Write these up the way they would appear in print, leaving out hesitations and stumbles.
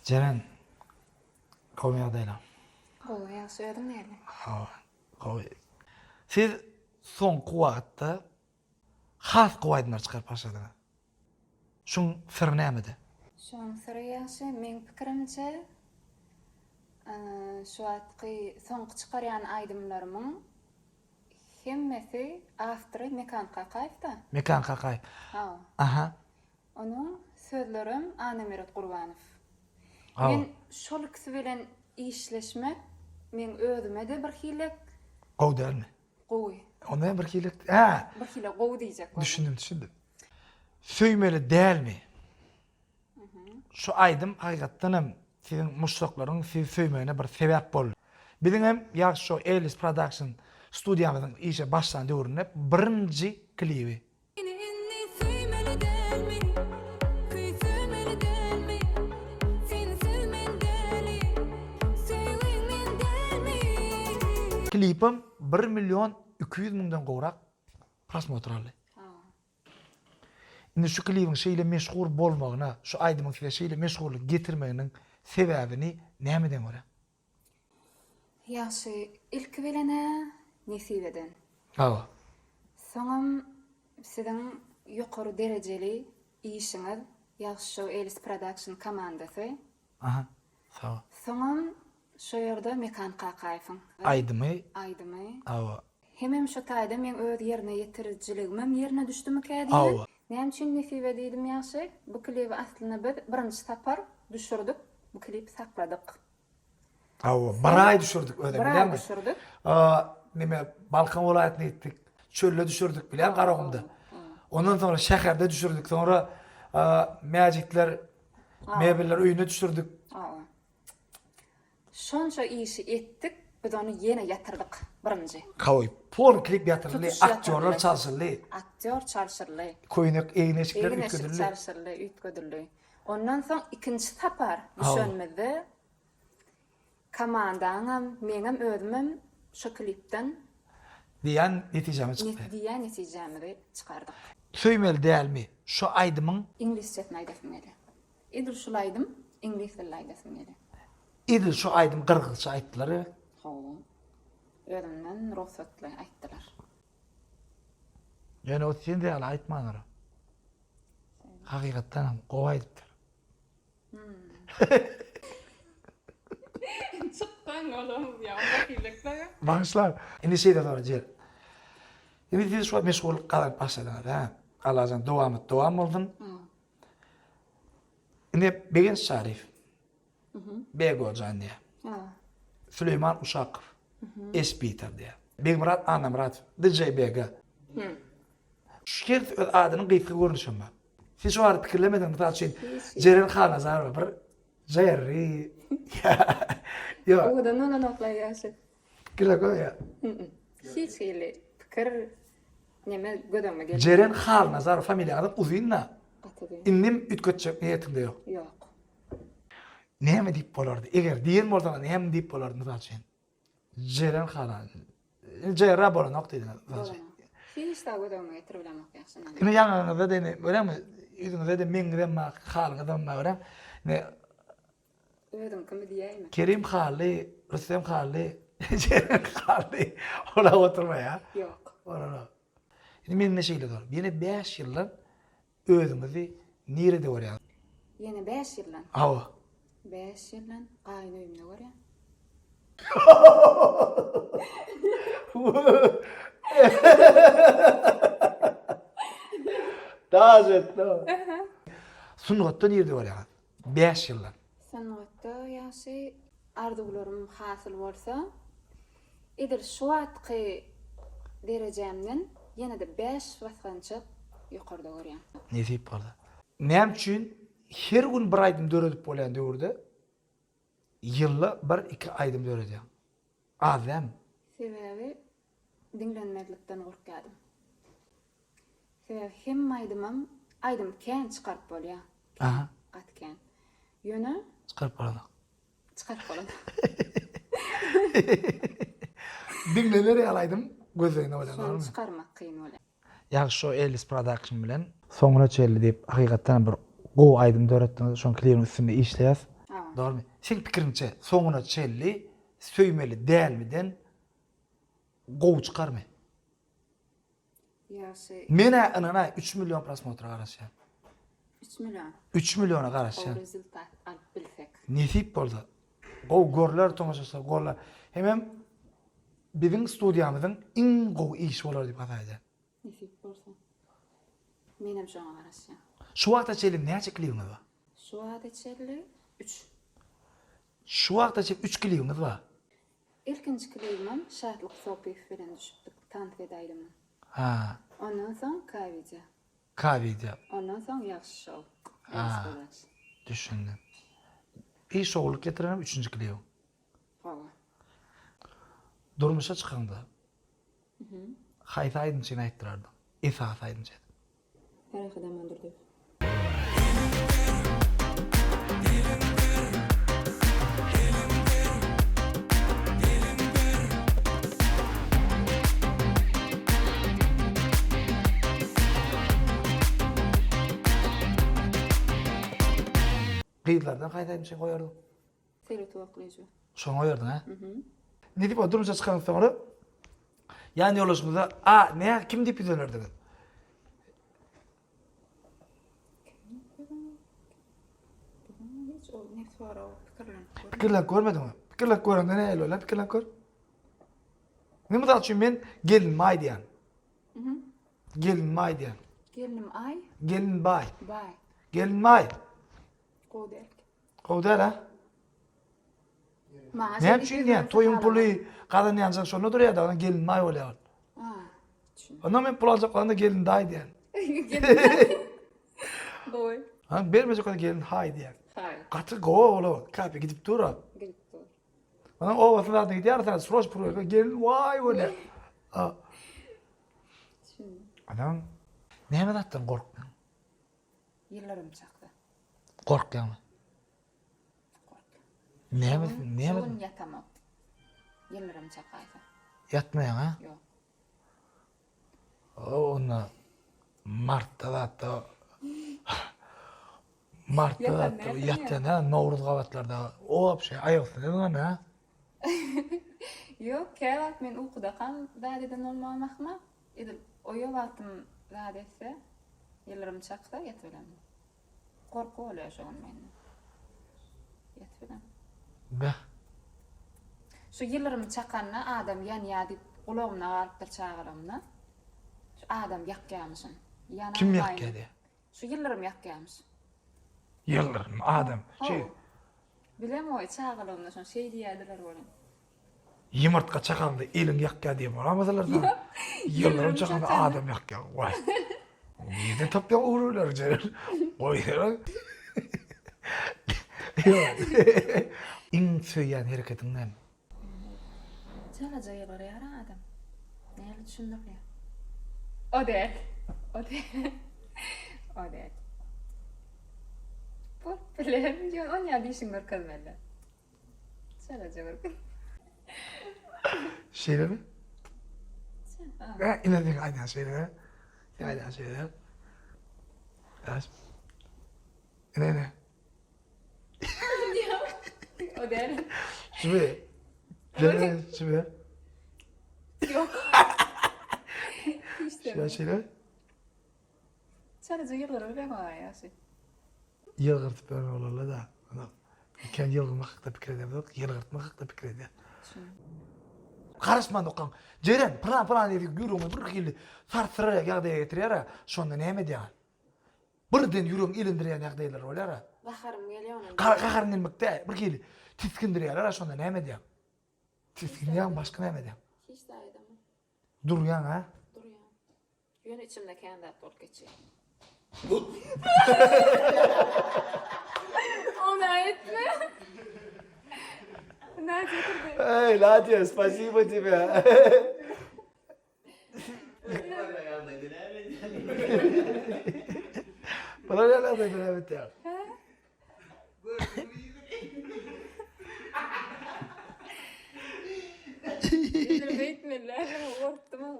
Jeren, gowy ýagdaýlar? Gowy, ýagşy, özüň näle? Hawa, gowy. Siz soňky wagtda has gowy aýdymlar çykaryp başladyňyz. Şuň syry nämede? Şuň syry ýagşy, meň pikirimçe, şu wagtky soňky çykarýan aýdymlarymyň hemmesi awtory Mekan Kakaýew-da. Mekan Kakaýew. Hawa. Aha. Onuň sözlerem Annamyrat Gurbanow. Men şol ikisi bilen işleşmek meň özüme-de bir hili Gowy dälmi? Gowy. Onda hem bir hili, hä. Bir hili gowy diýjek boldum. Düşündim, düşündim. Söýmeli dälmi? Şu aýdym hakykatdan hem siziň muşdaklaryň sizi söýmegine bir sebäp boldy. Biziň hem Ýagşy Show Ellis Production studiýamyzyň işe başlan döwründe birinji klibi. Seni indi söýmeli dälmi, küýsemeli dälmi, Sensiz men däli, söýgiň men dälmi? Klipim bir million 200 müňden gowrak prosmotr aldy. Indi şu klibiň şeýle meşhur bolmagyna, şu aýdymyň size şeýle meşhurlyk getirmeginiň sebäbini nämeden görýäň? Ýagşy, ilki bilen-ä nesibeden. Hawa. Soňam siziň ýokary derejeli işiňiz, Ýagşy Show Elis Production komandasy. Aha, sag bol. Soňam şo ýerde Mekan Kakaýewiň. Aýdymy. Aýdymy. Hawa. Hemem şo taýda meň öz ýerine ýetirijiligimem ýerine düşdümikä diýýän. Hawa. Näme üçin nesibe diýdim ýagşy? Bu klibi aslynda biz birinji sapar düşürdik, bu klipi sakladyk. Hawa, bir aý düşürdik özem Bir aý bilýäňmi? düşürdik. Neme Balkan welaýatyna gitdik. Çölde düşürdik bilýäň Garagumda. Ondan soňra şäherde düşürdik. Soňra Mäjitler mebeller öýüne düşürdik. Hawa. Şonça işi etdik, biz ony ýene ýatyrdyk birinji. Hawa, polny klip ýatyryldy, Tutuş aktýorlar ýatyryldy. çalşyldy. Aktýor çalşyryldy. Köýnek, egin-eşikler Egin-eşik üýtgedildi. çalşyryldy, üýtgedildi. Ondan soň ikinji sapar düşenimizde komandaňam, meňem özümem şo klipden Diýen netijämiz çykdy. Diýen netijämizi çykardyk. Söýmeli dälmi şu aýdymyň? Iňlisçesini aýdasym gelýär. Edil şul aýdym iňlis dilinde aýdasym gelýär. Edil şu aýdym gyrgyzça aýtdylar gerek? Hawa. Özümden rugsatly aýtdylar. Ýöne o sen ýaly aýtmandyr. Hakykatdan hem gowy aýdypdyr. Çykdan olam ýa bahilekde. Bagyşlaň. Indi şeýle sorajak. Indi siz şu meşgullyk gazanyp başladyňyz, hä? Allajan dowamat dowam bolsun. Indi Begenç Çaryýew. Begojan diýýär. Süleýman Uşakow. Espiter diýýär. Begmyrat Annamyradow. DJ BG. Şu hersi öz adynyň gysga görnüşem bar. Siz şu barada pikirlemediňiz, mysal üçin, Jeren Halnazarowa bir Jerry. Ýok. Owadan bolanoklar ýagşy. Pikirle goýýa. Hiç hili pikir neme göz öňüme gelmedi. Jeren Halnazarowa familiýaňyzam uzyn-da. Gaty uzyn. Indem üýtgetjek niýetiňde ýok. Ýok. Näme diýip bolardy? Eger diýen bolsaňyz näme diýip bolardy mysal üçin? Jeren hala. Jerra bolanok diýdiňiz. Bolanok. Hiç zat göz öňüme getirip bilemok ýagşy. Ine ýaňagyňyzda da ine görýäňmi? Ýüzüňizde-de meňňizem bar, halyňyzam bar görýäň. Ine Özüňkimi diýäýme. Kerim Hally, Rüstem Hally, Jeren Hally. Ola oturmaýar. Ýok. Bolanok. Indi mende şeýle zor. Ýene 5 ýyldan Özüňizi nirede görýäňiz? Ýene bäş ýyldan. Hawa. Bäş ýyldan gaýyn öýümde görýän. Daş etdi. Sungatda nirede görýäňiz? Bäş ýyldan. Sungatda ýagşy arzuwlarym hasyl bolsa, edil şu wagtky derejämden ýene-de bäş basgançak ýokarda görýän. Nesip bolsa. Näme üçin her gün bir aýdym döredip bolýan döwürde ýylda bir-iki aýdym döredýäň? Az dälmi? Sebäbi diňlenmezlikden gorkýadym. Sebäbi hemme aýdymam aýdym kän çykaryp bolýa. Aha. Gaty kän. Ýöne. Çykaryp bolanok. Çykaryp bolanok. Diňlener ýaly aýdym gözleginde bolýan Şony çykarmak kyn bolýa. Ýagşy şo Ellis Production bilen Soňuna çenli diýip hakykatdan bir gowy aýdym döretdiňiz. Şoň klibiniň üstünde işleýäs. Hawa. Dogrymy? Seň pikiriňçe soňuna çenli söýmeli dälmiden gowy çykarmy? Ýagşy. Men-ä ynanaý üç million prosmotra garaşýan. Üç million. Üç milliona garaşýan. Gowy rezultat alyp bilsek. Nesip bolsa. Gowy görler tomaşaçylar goller. Hemem biziň studiýamyzyň iň gowy işi bolar diýip hasap edýän. Nesip bolsa. Menem şoňa garaşýan. Şu wagta çenli näçe klibiňiz bar? Şu wagta çenli üç. Şu wagta çenli üç klibiňiz bar. Ilkinji klibimem Şatlyk Sopyýew bilen düşüpdik, Tans et aýdymy. Ha. Ondan soň K-wideo. K-wideo. Ondan soň Ýagşy şow. Ha. Düşündim. I şowluk getirenem üçünji klibiň. Hawa. Durmuşa çykaňda haýsy aýdymçyny aýtdyrardyň? Esasy aýdymçy edip. Parahat Amandurdyýew. Gyzlardan haýsy aýdymçyny goýardyň? Söýli Tuwaklyja. Şoňa goýardyň hä? Nesip bolsa durmuşa çykandan soňra ýan ýoldaşyňyza a nä kim diýip ýüzlenerdiňiz? Hiç ol ne sorag pikirlenip görmedim. Pikirlenip görmediňmi? Pikirlenip görende nähili bolýar? Pikirlenip gör. Men mysal üçin men gelin maý diýen. Gelin maý diýen. Gelinim aý. Gelin baý. Baý. Gelin maý. Gowy däl. Gowy däl a? Maňa Näme üçin diýen? Toýuň puly gazanýançaň şonda durýar da, gelin maý bolýar. Ha. Onda men pul aljak bolanda gelin daý diýen. Gowy. Ha, bermejek bolanda gelin haý diýen. Haý. Gaty gowy olar. Kape gidip dur. Gidip dur. Onuň obasyna zadyna gidýär, sen sroç pul gelin waý bolýar. Ha. Adam näme zatdan gorkmaň? Ýyllarym çakda. Gorkýaňmy? Gorkýan. Näme, näme? Şu gün ýatamok. Ýyllarym çakaýsa. Ýatmaýaň, ha? Ýok. O, onda martda zatda martda zatda ýatýan, ha, Nowruz gabatlarda o wapşe aýak üstünde durgan, ha? Ýok, käwagt men ukudakam zat eden bolmagym ahmal. Edil oýa wagtym zat etse, ýyldyrym çaksa ýatybilemok. Gorky bolýar şo gün mende. Ýatybilemok. Beh. Şu ýyldyrym çakanda adam ýanýar diýip gulagymda galypdyr çagalygymda. Şu adam ýakýarmyşyn. Ýanan Kim ýakýar diýýär? Şu ýyldyrym ýakýarmyş. Ýyldyrym adam. Şeý. Bilemok çagalygymda şony şeý diýýärdiler welin. Ýumurtga çakanda eliň ýakýar diýen bolamydylar sana? Ýyldyrym çakanda adam ýakýar. Waý. Nirden tapýaň ugrulary Jeren? Goýsana. Ýok. Iň söýýän hereketiň näme? Çalaja ýylgyrýar adam. Näme düşündirýär? O däl. O däl. O däl. Bolup biler. Ýöne onýa dişiňi görkezmeli. Çalaja görkezme. Şeýlemi? Hä, ine seň aýdýan şeýle. Seň aýdýan şeýle. Ýaş. Ine ine. O däl. Şumy? Şumy? Şumy? Ýok. Hiç Şeýle şeýle. Çalaja ýylgyryp bileňok ýagşy. Ýylgyrtyp ýören bolarlar-da. Kän ýylgyrmak hakda pikir edemzok, ýylgyrtmak hakda pikir edýär. Garaşman okaň. Jeren, pylan pylan diýip ýüregiňi bir hili sarsdyraýak ýagdaýa getirýär-ä. Şonda näme edýäň? Birden ýüregiňi elendirýän ýagdaýlar bolýar-a. Gaharym gelýär onuň. Gaharyň gelmek däl, bir hili tisgindirýärler-ä, şonda näme edýäň? Tisginýäň, başga näme edýäň? Hiç zat edemok. Durýaň, hä? Durýan. Ýöne içimde kän zat bolup geçýär. Ony aýtma. Nadýa turdy. Eý, Nadýa, spasibo tebe. Bular ýaly ýagdaýda näme etýär? Beýtmeli, gorkdum.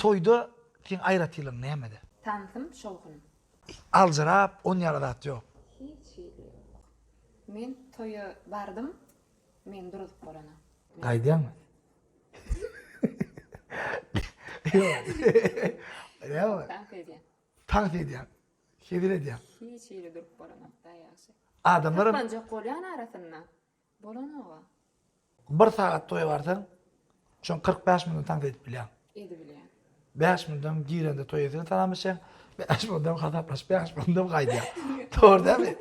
Toýda seň aýratynlygyň nämede? Tansym, şowhunym. Aljyrap, on ýaly zat ýok. Hiç hili ýok. Men toýa bardym, meni duruzyp bolanok. Gaýdýaňmy? Ýok. Näme? Tans edýän. Tans edýän. Hezil edýän. Hiç hili durup bolanok-da ýagşy. Adamlaram. Saklanjak bolýan arasynda. Bolanoga. Bir sagat toýa barsaň, şoň 45 minut tans edip bilýäň. Edibilýän. 5 minutdan girende toý etseň salam etseň, 5 minutdan hasaplaşyp 5 minutdan gaýdýaň. Dogry dälmi?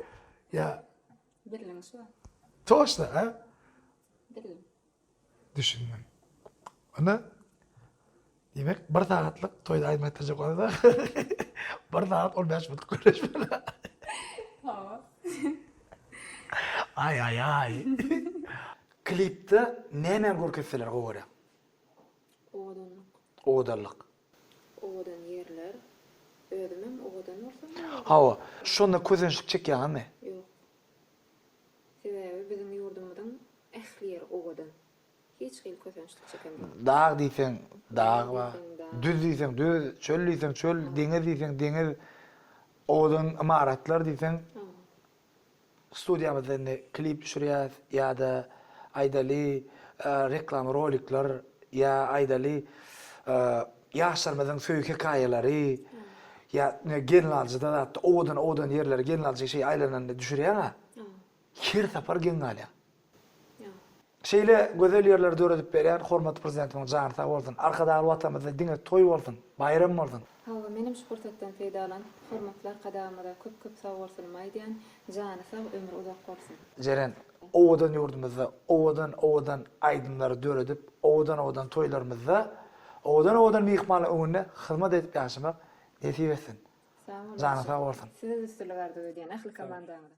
Ýa. Bildiň şu. Toşda, ha? Bildim. Düşündim. Onda diýmek bir sagatlyk toýda aýdym aýtdyrjak bolsa bir sagat 15 minut gürleşmeli. Hawa. Aý aý aý. Klipde nämäni görkezseler gowy görýäň? Owadanlyk. Owadanlyk. Owadan ýerler. Özümem owadan bolsam owadan. Hawa. Şonda kösençlik çekýäňizmi? Ýok. Sebäbi biziň ýurdumyzyň ähli ýeri owadan. Hiç hili kösençlik çekemok. Dag diýseň, dag bar. Düz diýseň, düz, çöl diýseň, çöl, deňiz diýseň, deňiz. Owadan ymaratlar diýseň. Studiýamyzda indi klip düşürýäs ýa-da aýdaly reklama rolikler ýa aýdaly ýaşlarymyzyň söýgi hekaýalary ýa gelnaljyda zatda owadan owadan ýerleri gelnaljy şeý aýlananda düşürýäň-ä. Her sapar geň galýaň. Şeýle gözel ýerleri döredip berýän hormatly Prezidentimiziň jany sag bolsun. Arkadagly Watanymyzda diňe toý bolsun, baýram bolsun. Hawa, menem şu pursatdan peýdalanyp, hormatly Arkadagymyza köp-köp sagbolsunymy aýdýan, jany sag, ömri uzak bolsun. Jeren, owadan ýurdumyzda owadan-owadan aýdymlary döredip, owadan-owadan toýlarymyzda owadan-owadan myhmanlaryň öňünde hyzmat edip ýaşamak nesip etsin. Sag boluň. Janyň sag bolsun. Size-de üstünlik arzuw edýän, ähli komandaňyza.